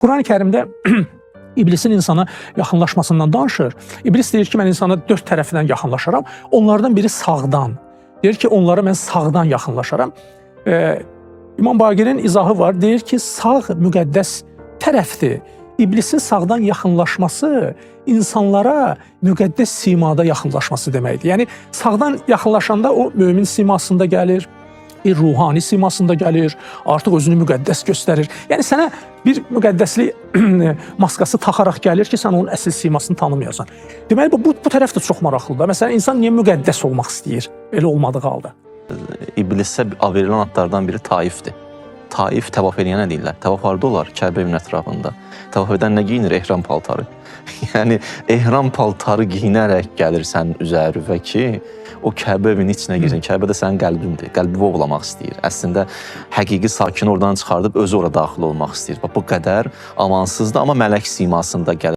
Quran-ı Kərimdə İblisin insana yaxınlaşmasından danışır. İblis deyir ki, mən insana dörd tərəfindən yaxınlaşaram. Onlardan biri sağdan. Deyir ki, onlara mən sağdan yaxınlaşaram. İmam Baqirin izahı var. Deyir ki, sağ müqəddəs tərəfdir. İblisin sağdan yaxınlaşması insanlara müqəddəs simada yaxınlaşması deməkdir. Yəni sağdan yaxınlaşanda o mömin simasında gəlir, bir ruhani simasında gəlir, artıq özünü müqəddəs göstərir. Yəni sənə bir müqəddəslik maskası taxaraq gəlir ki, sən onun əsl simasını tanımayasan. Deməli bu tərəf də çox maraqlıdır. Məsələn, insan niyə müqəddəs olmaq istəyir? Elə olmadığı halda. İblisə verilən adlardan biri Taifdir. Taif təvaf eləyənə deyirlər. Təvaf harda olar? Kəbə evinin ətrafında. Təvaf edən nə geyinir? Ehram paltarı. Yəni ehram paltarı geyinərək gəlir sənin üzərinə ki, o Kəbə evinin içinə girsin. Kəbə də sənin qəlbindir. Qəlbi ovlamaq istəyir. Əslində həqiqi sakini oradan çıxardıb özü ora daxil olmaq istəyir. Bax bu qədər amansızdır, amma mələk simasında gəlir.